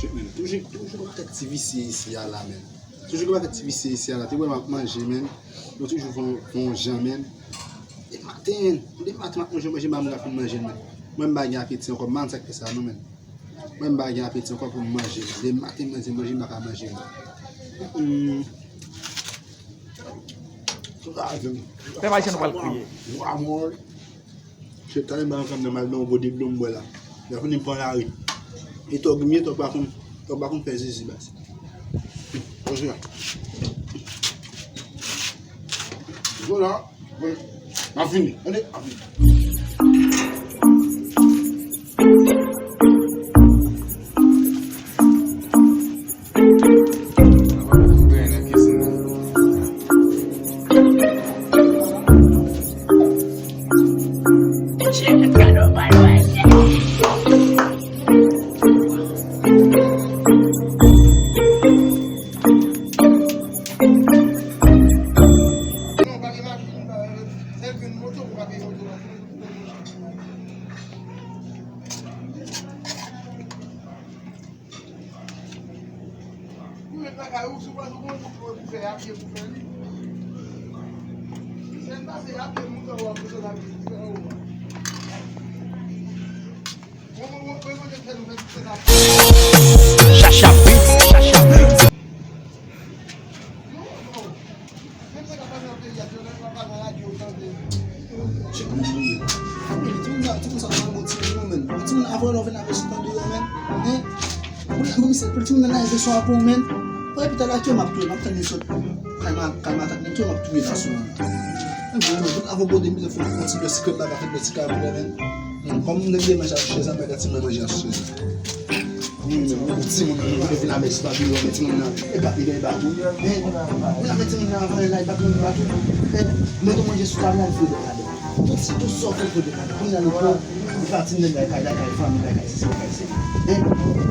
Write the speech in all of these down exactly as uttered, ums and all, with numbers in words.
Shit, man. Toujou, toujou gen pakèt ti visye isi a la, man. Toujou gen pakèt ti visye isi a la. Te wè m ap manje, man. Yo toujou fè yon, fè yon jan, man. Depi maten, depi maten m ap manje, manje, m pa fin manje, man. Mwen, m pa gen apeti ankò, m pa konn sa k fè sa, non, man. Mwen, m pa gen apeti ankò pou m manje, man. Depi maten, m manje, manje, m pa ka manje, man. Mm. Pèp Ayisyen, nou pral kriye. Mwa mò. Se talè m pa nan fanm nan, m al nan yon gode dlo m bwè la. Lè fini m pran lari. E tòg m ye, tòg pa konn, tòg pa konn fè zizi baz. Konsa. Voilà. M ap vini. Tande, m ap vini. Ou met lakay ou, si w pa sou konn ou pou fè a pye pou fè li. Sèl pase a pye moun sa w ap bezwen la pou fè ou. Mwen, mwen, mwen, mwen, mwen, mwen, mwen, mwen, mwen, Chacha Beats, Chacha Beats. Timoun, timoun sa, timoun sa, timoun, timoun, men. Timoun, avè lè w vin avè sou tande yo, men. Hein? Moun nan, moun misye, pou timoun nan lage sou apre w, men. Wè, epi talè ke m ap touye, m ap tann li sot. Kay ma, kay matant, men touye, m ap touye la sou. Men, bon, men, tout avè gode mizè, fò kontinye sikre m bagay, fè ti kay pou men. Men, kòm m te manje asou chèz la, m gade timoun nan manje asou chèz la. Wi, men, men, timoun nan, nou vin avèk sitwayo, men timoun nan, e pa, e pa tou. Men, vin avèk timoun nan, avan la, e pa tou, e pa tou. Men, mwen te manje sou tab la, l fè de ladan. Tout, tout sa w fè, fè de ladan. Kounye a, nou pran, nou pati, nou lakay, lakay, fanmi, lakay, sisi, lakay, sela. Men,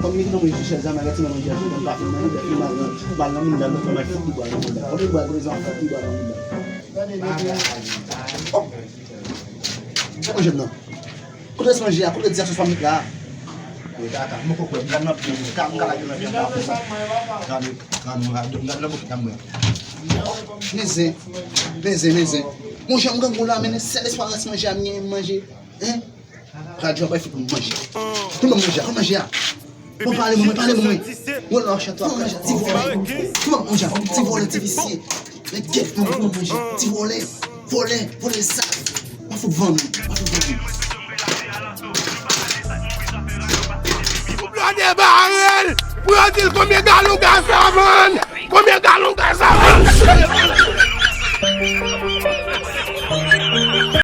kòm li gentan manje sou chèz la, m gade timoun nan manje, m pa fin manje, m pa fin manje, m al nan moun dam nan, fè m al fout li bwa nan moun dam. Kòm li bwa, li bezwen fout li bwa nan moun dam. Oh! Sa manje m nan? Kote rès manje a? Kote rès fanm la? Wi, kaka, m poko kwè. Gad nan pye m. Ka, m ka lage nan pye m, ka pran. Gad, gad, gad, gad nan bokit la m wè. Men zen, men zen, men zen. Monchè, m grangou la, men sèl espwa rès manje a m genyen, m manje. Hein? Radyo a bay fout m manje. Pou m manje a, pou manje a. Bon, pale mwen, pale mwen. Wè la, chat, wè manje, ti vòlè. Pou m manje a, ti vòlè, ti visye. Men gèt mwen pou mwen manje. Ti vòlè, vòlè, vòlè sa. Pa fout vann ou, pa fout vann ou. Pou blòdè bare l, pou yo di l konbyen galon